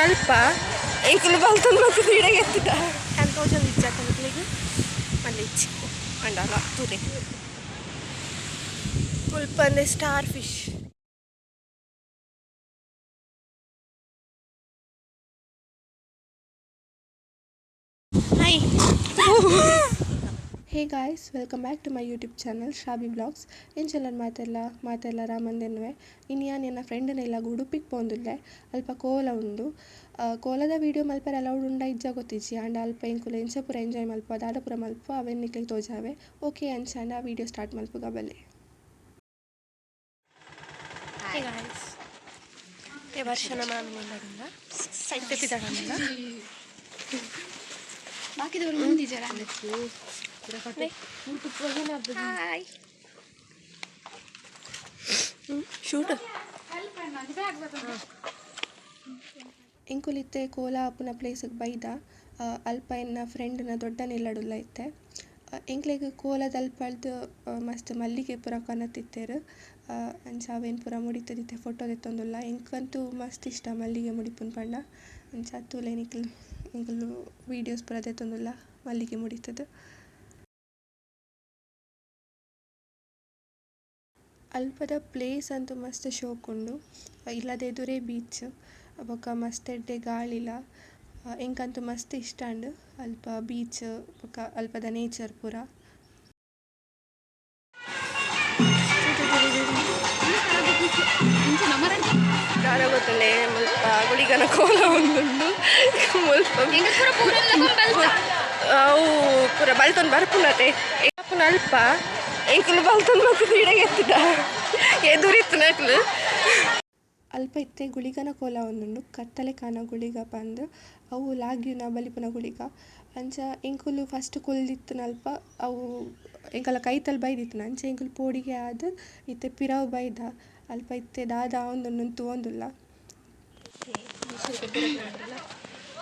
ಅಲ್ಪ ಎಂಕುಲು ಬಲ್ತೊಂದು ಬತ್ತುದು ಇಡೆಗೆ ಎತ್ತುದ ಯಾನ್ ತೋಜೊಂದು ಇಜ್ಜಿ ಅತ್ತ ನಿಕ್ಲೆಗ್ ಮಲ್ಲ ಇಜ್ಜಿ ಅಂಡಲ ತೂಲೆ ಮುಲ್ಪಂದೆ star fish. Hi. Hey guys, welcome back to my YouTube channel Shrabi vlogs. ಎಂಚೆಲ್ಲರ್ ಮಾತೆಲ್ಲ ಮಾತೆಲ್ಲ ರಾಮಂದೆನ್ನುವೆ. ಇನಿ ಯಾನ್ ಎನ್ನ ಫ್ರೆಂಡ್ನೆಲ್ಲ ಉಡುಪಿಗ್ ಪೋಂದುಲ್ಲೆ. ಅಲ್ಪ ಕೋಲ ಉಂಡು. ಕೋಲದ ವೀಡಿಯೋ ಮಲ್ಪರೆ ಅಲೌಡ್ ಉಂಡ ಇಜ್ಜ ಗೊತ್ತಿಜ್ಜಿ. ಆಂಡ ಅಲ್ಪ ಎಂಕುಲು ಎಂಚ ಪೂರ ಎಂಜಾಯ್ ಮಲ್ಪ ದಾದ ಪೂರ ಮಲ್ಪ ಅವೆನ್ ನಿಕ್ಲೆಗ್ ತೋಜಾವೆ. ಓಕೆ, ಅಂಚಾಂಡ ವೀಡಿಯೋ ಸ್ಟಾರ್ಟ್ ಮಲ್ಪುಗ ಬಲೆ. ಹೇ ಗಾಯ್ಸ್, ಈ ವರ್ಷನ ಮಾಮಿನ ಸೈತೆ ಪಿದಡಂದ. ಬಾಕಿದವರು ಮುಂದಿಜರ. Hi shoot. ಎಂಕುಲಿತ್ತೆ ಕೋಲ ಆಪುನ ಪ್ಲೇಸ್ಗೆ ಬೈದ. ಅಲ್ಪ ಎನ್ನ ಫ್ರೆಂಡ್ನ ದೊಡ್ಡ ನಿಲ್ಲಡುಲ್ಲ ಇತ್ತೆ. ಎಂಕ್ಲೆಗ್ ಕೋಲದ ಅಲ್ಪಡ್ದು ಮಸ್ತ್ ಮಲ್ಲಿಗೆ ಪೂರ ಕನತಿತ್ತೆರ್. ಅಂಚ ಅವೆನ್ ಪೂರ ಮುಡಿತುದಿತ್ತೆ ಫೋಟೋ ದೆತ್ತೊಂದುಲ್ಲ. ಎಂಕಂತೂ ಮಸ್ತ್ ಇಷ್ಟ ಮಲ್ಲಿಗೆ ಮುಡಿಪುನ್ ಪಂಡ. ಅಂಚ ತೂಲೆ ನಿಕ್ಲ್ ಎಂಕುಲು ವೀಡಿಯೋಸ್ ಪೂರ ದೆತ್ತೊಂದುಲ್ಲ ಮಲ್ಲಿಗೆ ಮುಡಿತುದು. ಅಲ್ಪದ ಪ್ಲೇಸ್ ಅಂತೂ ಮಸ್ತ್ ಶೋಕುಂಡು. ಇಲ್ಲದ ಎದುರೇ ಬೀಚ್ ಬೊಕ ಮಸ್ತ್ ಎಡ್ಡೆ ಗಾಳಿಲ. ಎಂಕಂತೂ ಮಸ್ತ್ ಇಷ್ಟ ಅಂಡ್ ಅಲ್ಪ ಬೀಚ್ ಬೊಕ ಅಲ್ಪದ ನೇಚರ್ ಪೂರ. ದಾದ ಗೊತ್ತುಂಡೆ ಮುಲ್ಪ ಗುಳಿಗನ ಕೋಲ ಉಂದುಂಡು ಮುಲ್ಪ. ಅವು ಪೂರ ಬಲ್ತೊಂದು ಬರ್ಪುನತೆ ಅಪ್ಪುನ ಅಲ್ಪ ಎಂಕುಲು ಬಲ್ತೊಂದು ಬತ್ತುದು ಇಡೆಗೆ ಎತ್ತುದ ಎದುರಿತ್ತುನಕ್ಲು. ಅಲ್ಪ ಇತ್ತೆ ಗುಳಿಗನ ಕೋಲ ಉಂದುಂಡು. ಕತ್ತಲೆ ಕಾನ ಗುಳಿಗ ಪಂದ್ ಅವು ಲಾಗ್ಯುನ ಬಲಿಪುನ ಗುಳಿಗ. ಅಂಚ ಎಂಕುಲು ಫಸ್ಟ್ ಕುಲ್ದಿತ್ತಿನಲ್ಪ ಅವು ಎಂಕಲ ಕೈತಲ್ ಬೈದಿತ್ತುಂಡು. ಅಂಚ ಎಂಕುಲು ಪೋಡಿಗೆ ಆದ್ ಇತ್ತೆ ಪಿರವು ಬೈದ. ಅಲ್ಪ ಇತ್ತೆ ದಾದ ಆವೊಂದುಂಡು ತೂವೊಂದುಲ್ಲ.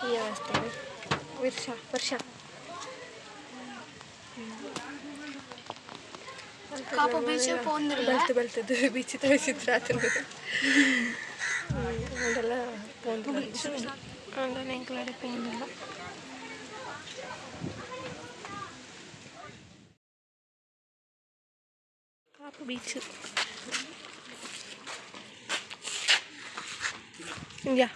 ಈ ಅವಸ್ಥೆ ವರ್ಷ ವರ್ಷ ಕಾಪು ಬೀಚ್ ಪೋಂದಿಲ್ಲ. ಬಲ್ತು ಬಲ್ತದ್ದು ಬೀಚ್ ತೋರಿಸಿದ್ರು ಆತನ ಅದೆಲ್ಲ ಪೋಂದಿಲ್ಲ. ಅಂಡಲ ಎಂಕುಲಡೆ ಪೋಂದಿಲ್ಲ. ಕಾಪು ಬೀಚ್ ಇಂದ್ಯಾ.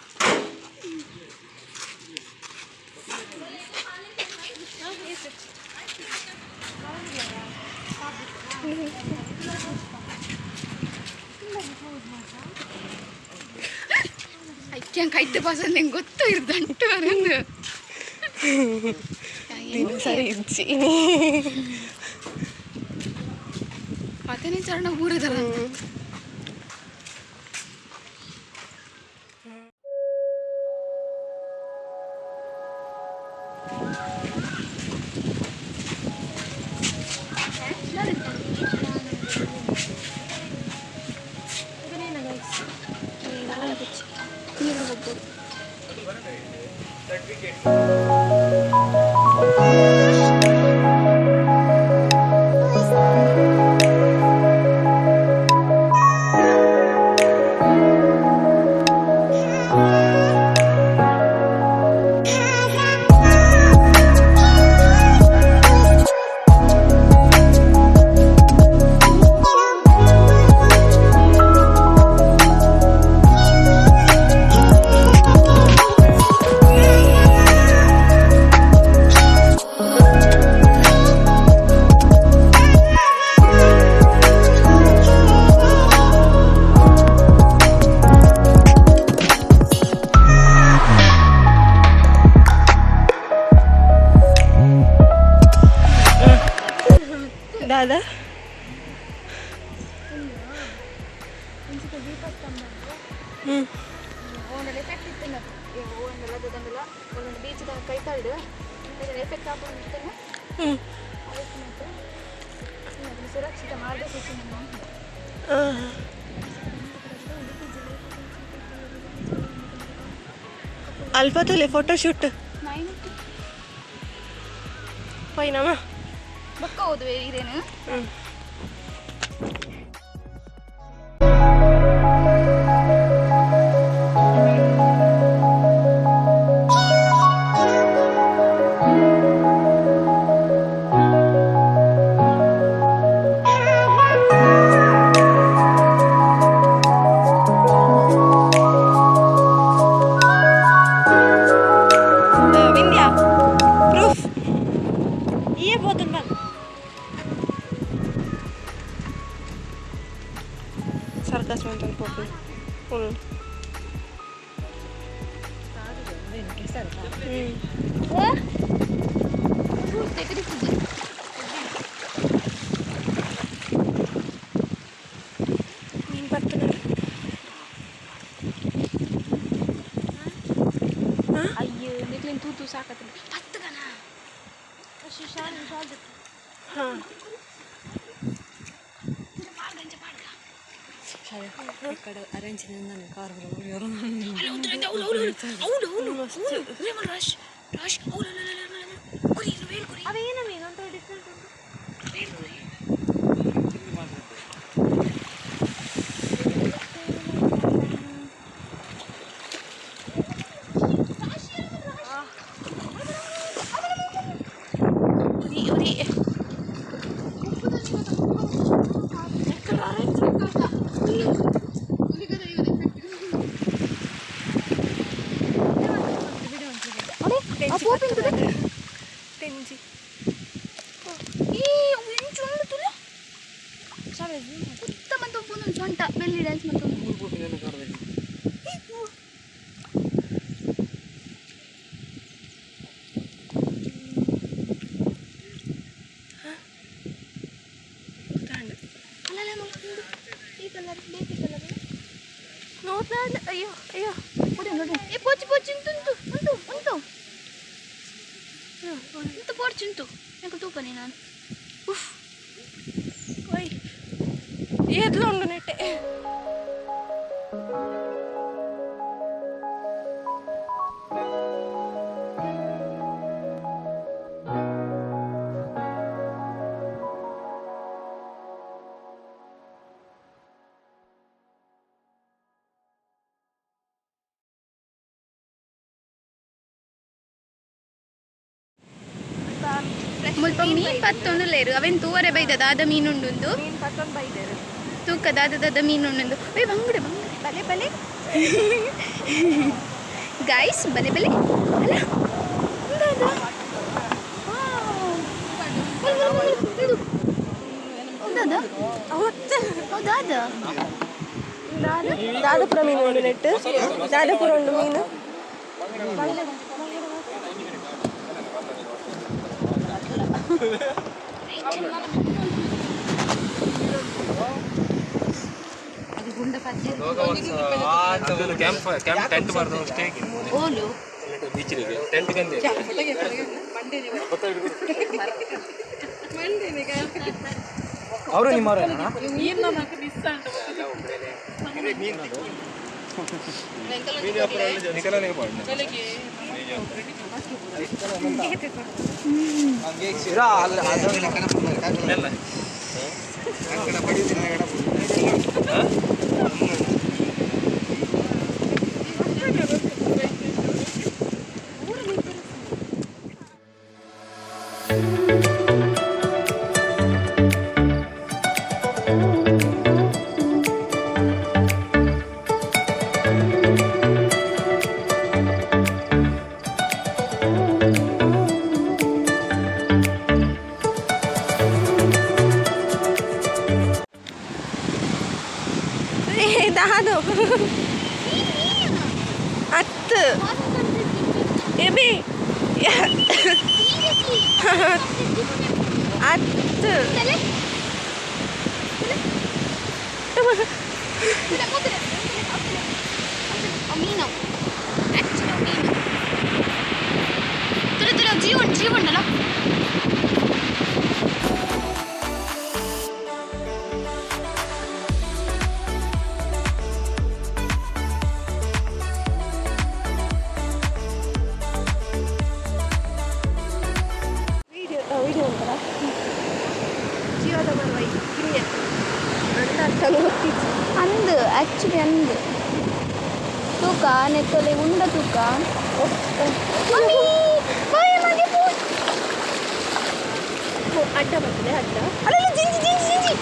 ಐಕ್ಯಂಗೆ ಕೈತೆ ಪಾಸಂದು ಹೆಂಗೆ ಗೊತ್ತು ಇರ್ದಂಟು ಬರಂದು. ದಿನ ಸರಿ ಇಜ್ಜಿ. ಪತನೆ ಚರಣ ಊರದಲ್ಲ. ದಾದ ಸುರಕ್ಷಿತ ಮಾರ್ಗಸೂಚಿ. ಅಲ್ಪ ತೂಲೆ ಫೋಟೋ ಶೂಟ್ ಪೋಯಿನಮ್ಮ. ಬೊಕ್ಕ ಹೋದ್ವೆ ಇದೇನು. ಮೀನು ಬರ್ತದೆ. ಅಯ್ಯೋ ನಿಕ್ಲಿನ್ ತೂತು ಸಾಕತ್ತೆ ಪತ್ತಗನ. ಹಾಂ ಅವೇನ ಮೀನು ಅಂತ ಡಿಫ್ರೆಂಟ್ ಉಂಟು. ಉರಿ ಉರಿ ತೆಂಜಿ. ಕುತ್ತ ಮತ್ತು ಉಪ್ಪು ಸೊಂಟ ಬೆಲ್ಲಿ ಡ್ಯಾನ್ಸ್ ಮತ್ತು. ಈ ಕಲರ್ ಬೇತೆ ಕಲರ್. ನೋಡ್ತಾ. ಅಯ್ಯೋ ಅಯ್ಯೋ. ಏ ಪೋಚಿ ಪೋಚಿ ಉಂಟು ಉಂಟು ಉಂಟು ಉಂಟು ಪೋರ್ಚು ಉಂಟು నాకు ತೂಪನೆ ನಾನು. ಉಫ್. ಓಯ್ ಏದ್ಲ ಉಂಡು ನೆಟ್ಟೆ. ಮುಲ್ಪ ಮೀನ್ ಪತ್ತೊಂದು ಲೇರು ಅವೇನು ತೂವರೆ ಬೈದ ದಾದ ಮೀನುಂಡುಂದು. ಮೀನು ಪತ್ತೊಂದು ಬೈದೇರು. ತೂಕ ದಾದ ದಾದ ಮೀನುಂಡುಂದು. ಏ ಬಂಗುಡೆ ಬಂಗುಡೆ. ಬಲೆ ಬಲೆ. ಗಾಯ್ಸ್ ಬಲೆ ಬಲೆ ಅಲ್ಲ. ಹೌದಾದ. ದಾದಪುರ ಮೀನು ಉಂಡು ನೆಟ್ಟು. ದಾದಪುರ ಉಂಡು ಮೀನು. ಕ್ಯಾಂಪ್ ಕ್ಯಾಂಪ್ ಟೆಂಟ್ ಮಾರ್ದು ಅಷ್ಟೇ. ಓಲು ಬೀಚ್ ಟೆಂಟ್ ಗಂದೆ. ಅವರು ನಿಮ್ಮವರೇನಾ? ದಾದು ಅತ್ತು ಎಬಿ ಅತ್ತು. ಮೀನು ಆಕ್ಚುಲಿ ಮೀನು ತುಳು ತುಳು ಜೀವನ್ ಜೀವಣ್ಣಲ್ಲ. ವಿಡಿಯೋ ವಿಡಿಯೋ ಉಂಟಲ್ಲ ಜೀವದ ಮರವೈ ಕಿರಿಯ ಅಂತ ಅರ್ಥ ಗೊತ್ತಿತ್ತು. ಅಂದು ಆಕ್ಚುಲಿ ಅಂದು ತೂಕ ನೆತ್ತೊಲೆ ಉಂಡ ತೂಕ. ಅಡ್ಡ ಬರ್ತದೆ ಅಡ್ಡ. ಅಲ್ಲ ಜಿಂಜಿ ಜಿಂಜಿ ಜಿಂಜಿ.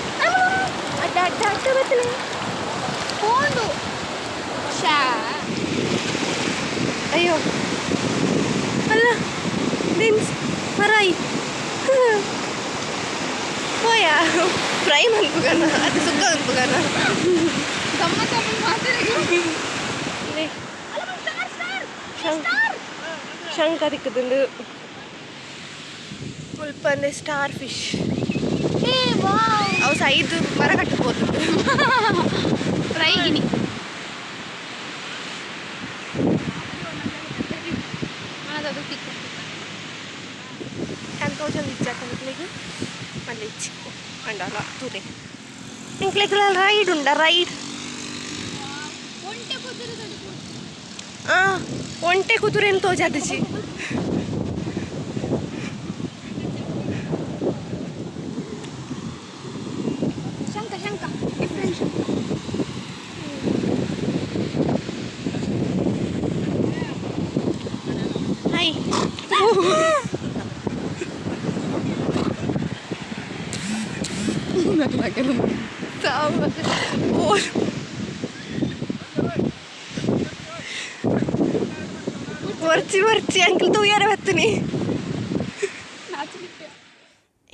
ಅಡ್ಡ ಅಡ್ಡ ಅಡ್ಡ ಬರ್ತದೆ. ಫೋನು ಶಾ. ಅಯ್ಯೋ ಅಲ್ಲ ಡೆನ್ಸ್ ಮರಾಯಿ ಪೋಯಾ ಫ್ರೈ ಮನ್ಪುಗನ ಅದು ಸುಕ್ಕ ಮನ್ಪುಗನ. ಗಮ್ಮತ್ತ ಮಾತಾಡಿ. ಶಂಕ. ಶಂಕ ತಿಕ್ಕುದುಂಡು. ಮುಲ್ಪಂದೆ ಸ್ಟಾರ್ ಫಿಶ್. ಅವು ಸೈದು ಮರ ಕಟ್ಟಬಹುದು. ಫ್ರೈ ಗಿನಿ. 10,000 ಇಜ್ಜಾತ ನಿಕ್ಲೆಗ್ ಮಲ್ಲ ಇಜ್ಜಿ ಅಂಡಲ ತೂಲೆ ನಿಕ್ಲೆಗ್ ರೈಡ್ ಉಂಡ ರೈಡ್. ಆ ಒಂಟೆ ಕುದುರೆನ್ ತೋಜಾದಿಜಿ. ಶಂಕ ಶಂಕ ಡಿಫ್ರೆಂಟ್ ಶಂಕ. ಹಾಯ್. ವರ್ಚಿ ವರ್ಚಿ ಅಂಕಲ್ ತೂಯರ ಬತ್ತಿನಿ.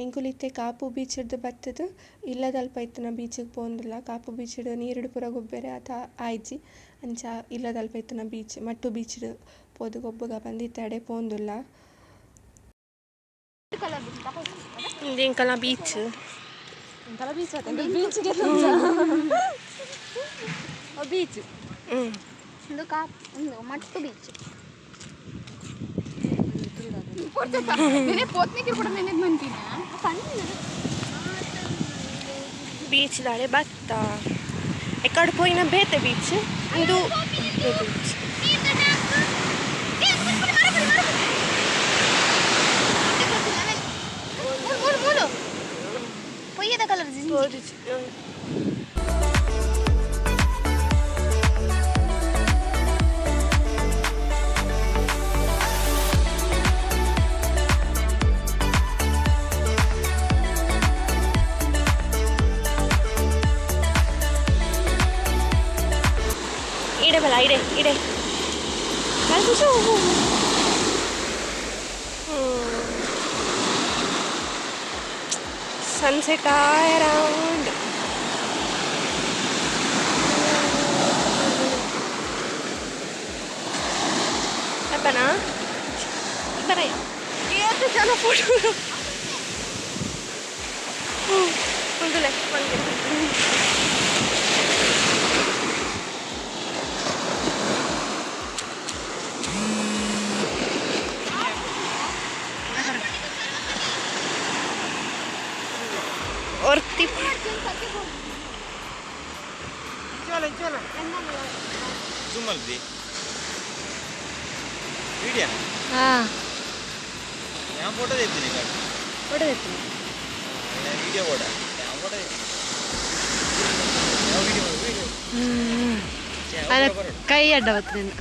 ಎಂಕುಲು ಇತ್ತೆ ಕಾಪು ಬೀಚ್ಡ್ದು ಬತ್ತುದು ಇಲ್ಲದಲ್ಪ ಇತ್ತಿನ ಬೀಚಿಗೆ ಪೋಂದುಲ್ಲ. ಕಾಪು ಬೀಚ್ಡ್ ನೀರುಡು ಪೂರ ಗೊಬ್ಬೆರೆ ಅತ ಆಯ್ಜಿ. ಅಂಚ ಇಲ್ಲದಲ್ಪ ಇತ್ತಿನ ಬೀಚ್ ಮಟ್ಟು ಬೀಚ್ಡ್ ಪೋದು ಗೊಬ್ಬುಗ ಪಂದ್ ಇತ್ತೆ ಅಡೆ ಪೋಂದುಲ್ಲ. ಉಂದು ಎಂಕಲ್ನ ಬೀಚ್. ಬೀಚ್ ಒಂದು ಕಾಪು ಒಂದು ಮಟ್ಟು ಬೀಚ್. ನೆನೆ ಪೋತ್ನಿಗೆ ಕೂಡ ನೆನೆದು ಮಂತಿನ. ಬೀಚ್ ದಾಡೆ ಬತ್ತ ಎಕ್ಕಡ್ ಪೋಯಿನ ಬೇತೆ ಬೀಚ್ ಉಂದು ಬೇತೆ ಬೀಚ್. ಪೊಯ್ಯದ ಕಲರ್. ತೋಜುಜಿ. ಇಡೆ ಬಲ ಇಡೆ ಇಡೆ. Sunset around. ಅಪ್ಪನಾ ಬರ ಏತ್ ಜನ ಫೋಟೋ ಉಂದುಲೆ ಒಂದೆ. ಒರ್ತಿ ಜೂಮ್ ಅಲ್ರಿ ವಿಡಿಯೋ. ಹಾಂ. ഞാൻ ഫോട്ടോ തെത്തിന്. ಫೋಟೋ ತೆತ್ತೀನಿ. ವಿಡಿಯೋ ಕೂಡ ഞാൻ ഫോട്ടോ. Video video. ಕೈ ಅಡ್ಡ ಬರ್ತದೆ.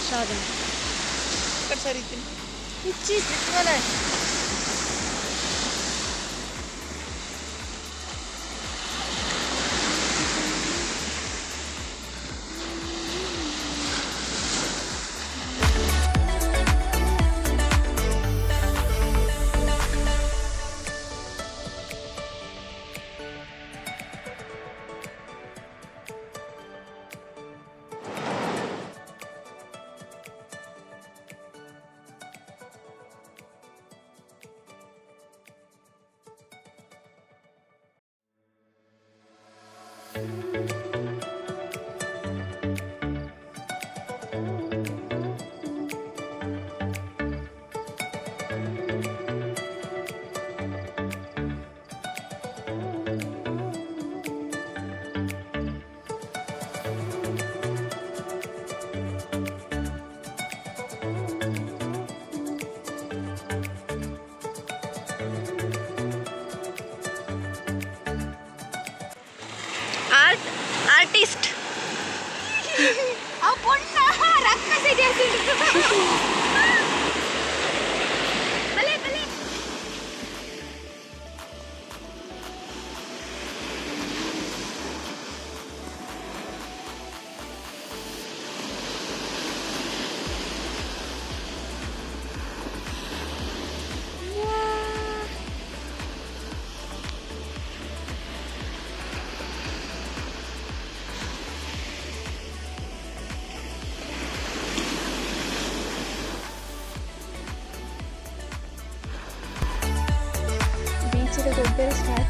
ಸರಿ. Art artist. ಅವು ಪೊಣ್ಣ ರಕ್ಕಸ ಇದೆ. ಬಲೆ ಬಲೆ.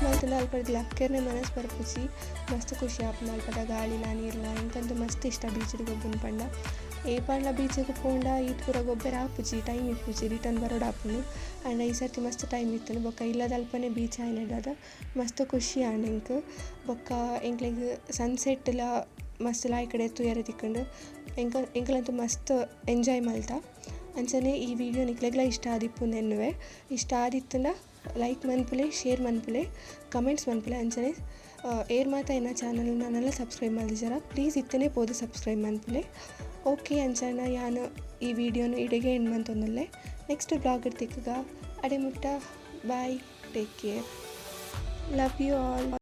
ಮಲ್ತ್ಂಡ ಅಲ್ಪರ್ದ್ ಲಕ್ಕೆರ್ನೆ ಮನಸ್ ಬರ್ಪುಜಿ. ಮಸ್ತ್ ಖುಷಿ ಆಪುಂಡು ಅಲ್ಪದ ಗಾಳಿಲ ನೀರ್ಲ. ಎಂಕಂತೂ ಮಸ್ತ್ ಇಷ್ಟ ಬೀಚ್ಡ್ ಗೊಬ್ಬುನು ಪಂಡ. ಏಪಾಂಡ್ಲ ಬೀಚ್ಗ್ ಪೋಂಡ ಈತ್ ಪೂರ ಗೊಬ್ಬೆರೆ ಆಪುಜಿ, ಟೈಮ್ ಇಪ್ಪುಜಿ, ರಿಟರ್ನ್ ಬರೊಡಾಪುಂಡು. ಆಂಡ ಈ ಸರ್ತಿ ಮಸ್ತ್ ಟೈಮ್ ಇತ್ತ್ಂಡ್ ಬೊಕ ಇಲ್ಲದಲ್ಪನೆ ಬೀಚ್ ಆಯಿನೆಡ್ದಾದ್ ಮಸ್ತ್ ಖುಷಿ ಆಂಡ್ ಎಂಕ್. ಬೊಕ ಎಂಕ್ಲೆಗ್ ಸನ್ಸೆಟ್ ಲ ಮಸ್ತ್ ಲಾಯ್ಕಡೆ ತೂಯರೆ ತಿಕ್ಕುಂಡು. ಎಂಕಲಂತೂ ಮಸ್ತ್ ಎಂಜಾಯ್ ಮಲ್ತ. ಅಂಚನೆ ಈ ವಿಡಿಯೋ ನಿಕ್ಲೆಗ್ಲ ಇಷ್ಟ ಆದಿಪ್ಪುಂದು ಎನ್ನುವೆ. ಇಷ್ಟ ಆದಿತ್ತುಂಡ ಲೈಕ್ ಮನ್ಪುಲೆ, ಶೇರ್ ಮನ್ಪುಲೆ, ಕಮೆಂಟ್ಸ್ ಮನ್ಪುಲೆ. ಅಂಚನೆ ಏರ್ ಮಾತ ಎನ್ನ ಚಾನಲ್ ನನಲ ಸಬ್ಸ್ಕ್ರೈಬ್ ಮಲ್ದಿಜರ, ಪ್ಲೀಸ್ ಇತ್ತನೆ ಪೋದು ಸಬ್ಸ್ಕ್ರೈಬ್ ಮನ್ಪುಲೆ. ಓಕೆ, ಅಂಚನ ಯಾನ್ ಈ ವಿಡಿಯೋನು ಇಡೆಗೆ ಎಂಡ್ ಮಂತೊಂದುಲ್ಲೆ. ನೆಕ್ಸ್ಟ್ ವ್ಲಾಗ್ ತಿಕ್ಕುಗ, ಅಡೆ ಮುಟ್ಟ bye, take care, love you all.